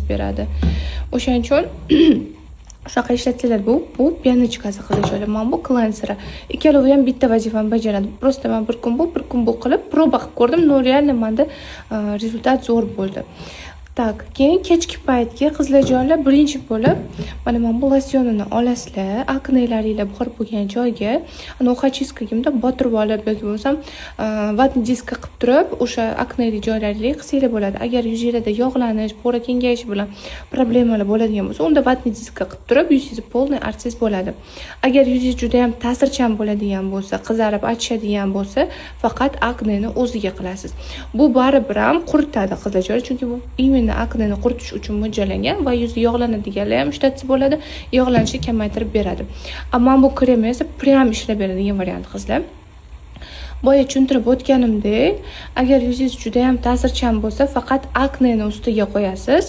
Beradi. O'shaning uchun shunaqa ishlatsanglar. Bu пеночка si, qizlarjoylar. Mana bu klenseri. Ikkalovi ham bitta vazifani bajaradi. Просто man bir kun bu, bir kun bu qilib proba qilib ko'rdim, но реально manda результат zo'r bo'ldi. Так, keyin kechki paytga, qizlarjonlar, birinchi bo'lib mana bu losyonini olasizlar, aknelaringlar borib bo'lgan joyga anavi очистка ga bundoq botirib olib yoki bo'lmasam ватный diska qilib turib, o'sha akneli joylaringga qilsanglar bo'ladi. Agar yuzinglarda yog'lanish, пора kengayishi bilan problemalar bo'ladigan bo'lsa, unda ватный diska qilib turib, yuzingizni полный artsangiz bo'ladi. Agar yuzingiz juda yam ta'sirchan bo'ladigan bo'lsa, qizarib achishadigan bo'lsa, faqat akneni o'ziga qilasiz. Bu baribir ham quritadi, qizlarjonlar, chunki bu именно akneni quritish uchun mo'ljallangan va yuzi yog'lanadiganlar ham ishlatsa bo'ladi, yog'lanishni kamaytirib beradi. Mana bu krem esa прям ishlab beradigan variant, qizlar. Boya tushuntirib o'tganimdek, agar yuzingiz juda yam ta'sirchan bo'lsa, faqat akneni ustiga qo'yasiz.